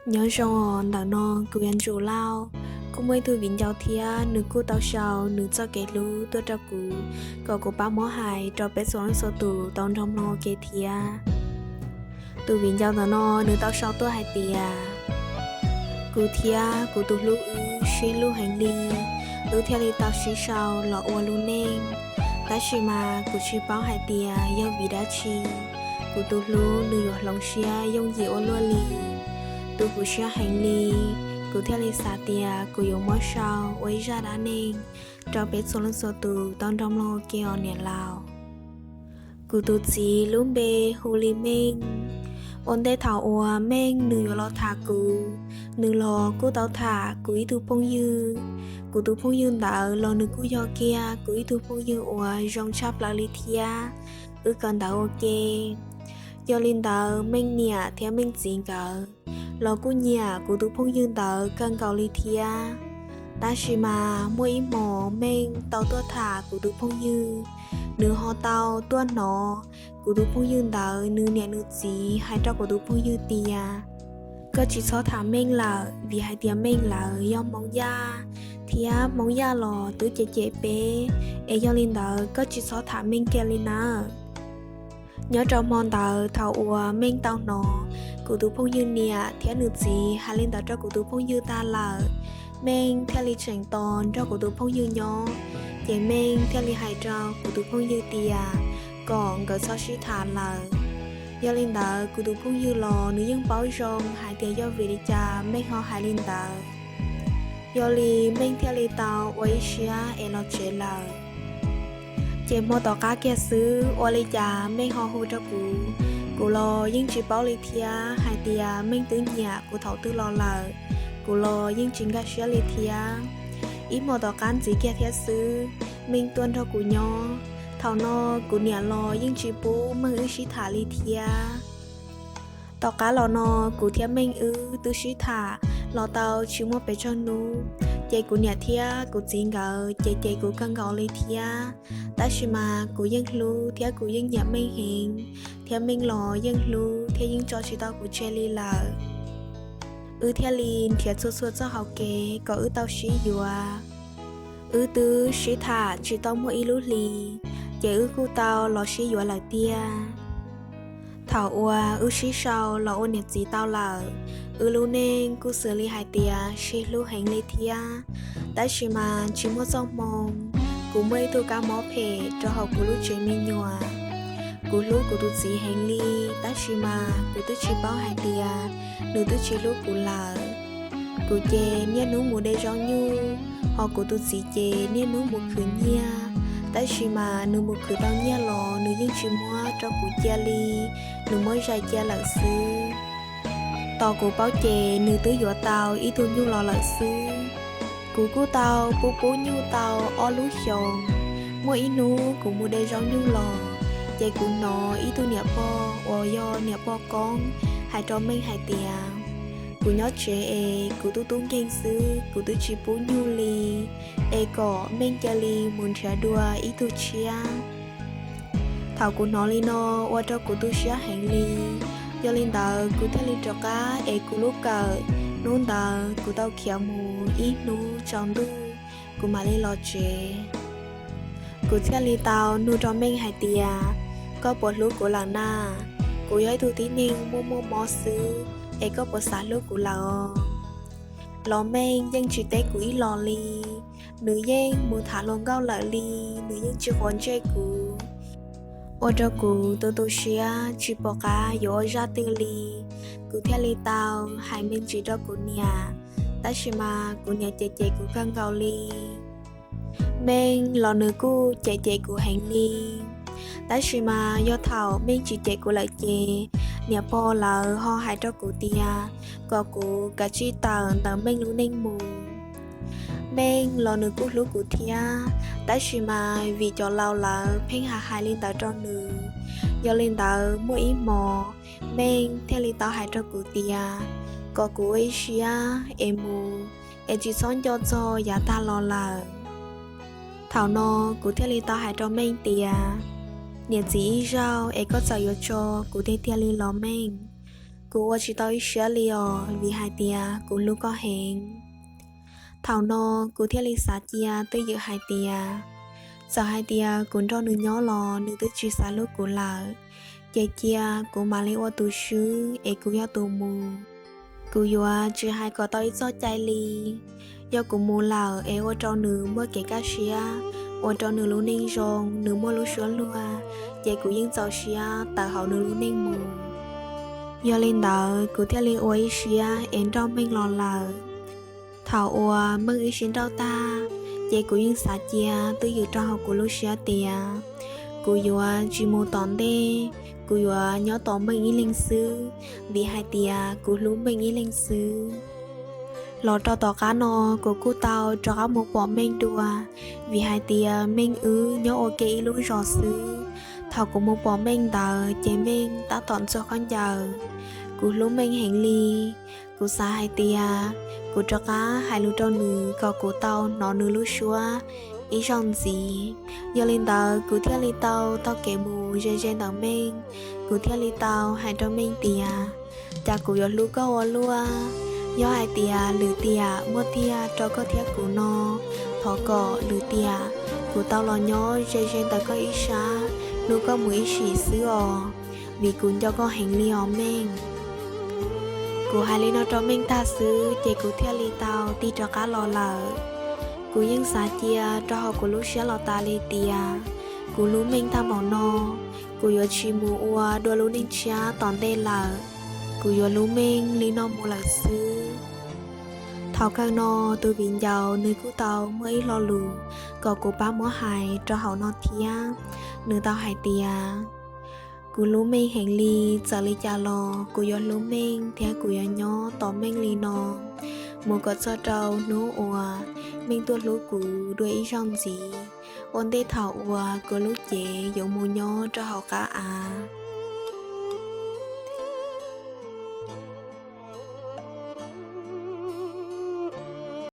Nyob zoo os, ntawm no kuv yog Ntsum Lauj. Kuj muaj ib tug viv ncaus thiab nws kuj tau sau nws txoj kev hlub tuaj rau kuv, kom kuv pab muab hais rau peb txhua leej txhua tus tau nrog mloog ua ke thiab. Tus viv ncaus ntawm no nws tau sau tuaj hais tias, kuv thiab kuv tus hlub wb sib hlub heev li, wb thiaj li tau sib sau los ua lub neej. Tab sis mas kuv tsis paub hais tias yog vim dab tsi kuv tus hlub nws yuav hloov siab yooj yim ua luaj li. Tu kuv siab heev li, kuv thiaj li xav tias kuv yuav muab sau ua ib zaj dab neeg rau peb txhua leej txhua tus tau nrog mloog ua ke os niam laus. Kuv tus txiv lub npe hu li Meej. Ua ntej thaum uas Meej nws yuav los tham kuv, nws los kuj tau tham kuv ib tug phooj ywg. Kuv tus phooj ywg ntawd los nws kuj yog kiag kuv ib tug phooj ywg uas zoo tshaj plaws li thiab, wb kawm ntawv ua ke. Yog li ntawd Meej niam thiab Meej txiv nkawd los kuj nyiam kuv tus phooj ywg ntawd kawg nkaus li thiab. Tab sis mas muaj ib hmos Meej tau tuaj tham kuv tus phooj ywg, nws ho tau tuaj hnov kuv tus phooj ywg ntawd nws niam nws txiv hais rau kuv tus phooj ywg tias, koj tsis txhob tham Meej lawm, vim hais tias Meej lawv yog Hmoob Yaj, thiab Hmoob Yaj los twb cem cem peb, es yog li ntawd koj tsis txhob tham Meej kiag li nawb. Nyob rau hmo ntawd thaum uas Meej tau hnov kuv tus phooj ywg niam thiab nws txiv hais li ntawd rau kuv tus phooj ywg tag lawm, Meej thiaj li tseem tos nrog kuv tus phooj ywg nyob. Ces Meej thiaj li hais rau kuv tus phooj ywg tias kom nkawd txhob sib tham lawm. Yog li ntawd kuv tus phooj ywg los nws yeej paub zoo hais tias yog vim li cas Meej ho hais li ntawd. Yog li Meej thiaj li tau ua ib siab es los tsev lawm. Ces hmo tom qab kiag xwb ua li cas Meej ho hu rau kuv, kuv los yeej tsis paub li thiab hais tias Meej twb nyiam kuv thaum twg los lawm, kuv los yeej tsis nkag siab li thiab. Ib hmo tom qab ntxiv kiag thiab xwb, Meej tuaj nrog kuv nyob. Thaum no kuv niam los yeej tsis pub Meej wb sib tham li thiab. Tom qab los no kuv thiab Meej wb twb sib tham los tau tsis muaj pes tsawg hnub, ces kuv niam thiab kuv txiv nkawd cem cem kuv kawg nkaus li thiab. Tab sis mas kuv yeej hlub thiab kuv yeej nyiam Meej heev, thiab Meej los yeej hlub thiab yeej tso tsis tau kuv tseg li lawm. Wb thiaj li nrhiav txhua txhua txoj hau kev kom wb tau sib yuav. Wb twb sib tham tsis tau muaj ib lub hli, ces wb kuj tau los sib yuav lawm tiag. Thaum uas wb sib sau los ua niam txiv tau lawm, wb lub neej kuj xws li hais tias sib hlub heev li thiab. Tab sis mas tsis muaj txoj hmoo, kuv muaj ib tug kab mob phem rau hauv kuv lub tsev me nyuam. Kuv hlub kuv tus txiv heev li, tab sis mas kuv twb tsis paub hais tias nws twb tsis hlub kuv lawm. Kuv ces niaj hnub mus de zaub nyuj, ho kuv tus txiv ces niaj hnub mus khwv nyiaj. Tab sis mas nws mus khwv tau nyiaj los nws yeej tsis muab rau kuv cia li, nws muab zais cia lawm xwb. Tos kuv paub ces nws twb yuav tau ib tug nyuj los lawm xwb. Kuv kuj tau pub pub nyuj tau ob lub xyoos. Muaj ib hnub kuv mus de zaub nyuj los, ces kuv hnov ib tug niam pog uas yog niam pog Koob hais rau Meej hais tias, kuv nyob tsev es kuv tub tub nkeeg xwb, kuv twb tsis pub nyuj li, es kom Meej cia li mus nrhiav dua ib tug tshiab. Thaum kuv hnov li no ua rau kuv tu siab heev li. Yog li ntawd kuv thiaj li rov qab ev kuv lub kawm. Hnub ntawd kuv tau khiav mus ib hnub tsaus ntuj, kuv mam li los tsev. Kuv thiaj li tau nug rau Meej hais tias, koj puas hlub kuv lawm na? Kuv yog ib tug tib neeg muaj muaj mob xwb, es koj puas xav hlub kuv lawm os? Los Meej yeej tsis teb kuv ib los li. Nws yeej mus tham hluas nkauj lawm li, nws yeej tsis quav ntsej kuv. Ua rau kuv tu tu siab tsis pom qab yuav ua zaj twg li. Kuv thiaj li tau hais me ntsis rau kuv niam, tab sis mas kuv niam cem cem kuv kawg nkaus li. Meej los nws kuj cem cem kuv heev li. Tab sis mas yog thaum Meej tsis cem kuv lawm ces niam pog lawv ho hais rau kuv tias kom kuv kav tsij tawm ntawm Meej lub neej mus. Meej los nws kuj hlub kuv thiab, tab sis mas vim cov laus lawv pheej hais hais li ntawd rau nws. Yog li ntawd muaj ib hmos Meej thiaj li tau hais rau kuv tias kom kuv ua ib siab es mus, es tsis txhob nco txog yav tag los lawm. Thaum no kuv thiaj li tau hais rau Meej tias, niam txiv ib zaug es koj txawm yuav tso kuv tiag tiag li los Meej? Kuv ua tsis tau ib siab li os, vim hais tias kuv hlub koj heev. Thaum no kuv thiaj li xav cia twj ywm hais tias, txawm hais tias kuv nrog nws nyob los nws twb tsis xav hlub kuv lawm, ces cia kuv mam li ua tus swb es kuv yog tus mus. Kuv yuav tsis hais kom tau ib txoj cai li. Yog kuv mus lawm es ua rau nws muaj kev kaj siab, ua rau nws lub neej zoo, nws muaj lub suab luag, ces kuv yeej txaus siab tawm hauv nws lub neej mus. Yog li ntawd kuv thiaj li ua ib siab es nrauj Meej los lawm. Thaum uas Meej ib siab nrauj tag, ces kuv yeej xav cia twj ywm rau hauv kuv lub siab tias kuv yuav tsis mus tom ntej, kuv yuav nyob tos Meej ib leeg xwb, vim hais tias kuv hlub Meej ib leeg xwb. Los rau tom qab no kuv kuj tau rov qab mus pom Meej dua, vim hais tias Meej wb nyob ua ke ib lub zos xwb. Thaum kuv mus pom Meej ntawd ces Meej tab tom ntxuag khaub ncaws. Kuv hlub Meej heev li, kuv xav hais tias kuv rov qab hais lus rau nws kom kuv tau hnov nws lub suab ib zaug ntxiv. Yog li ntawd kuv thiaj li tau taug kev mus ze ze ntawm Meej. Kuv thiaj li tau hais rau Meej tias, cas kuv yuav hlub koj ua luaj. Yog hais tias lwm tiam muaj tiag rau koj thiab kuv no, thov kom lwm tiam kuv tau los nyob ze ze ntawm koj ib sab, hlub koj mus ib sim xwb os, vim kuv nco koj heev li os Meej. Kuv hais li no rau Meej tag xwb ces kuv thiaj li tau tig rov qab los lawm. Kuv yeej xav cia rau hauv kuv lub siab los tas li tias kuv hlub Meej tag npaum no, kuv yuav tsis mus ua dua lub neej tshiab tom ntej lawm. Kuv yuav hlub Meej li no mus lawm xwb. Thaum kawg no tus viv ncaus nws kuj tau muaj ib lo lus kom kuv pab muab hais rau hauv no thiab. Nws tau hais tias, kuv hlub Meej heev li, txawm li cas los kuv yuav hlub Meej thiab kuv yuav nyob tos Meej li no mus kom txog rau hnub uas Meej tuaj hlub kuv dua ib zaug ntxiv, ua ntej thaum uas kuv lub cev yuav mus nyob rau hauv qab av.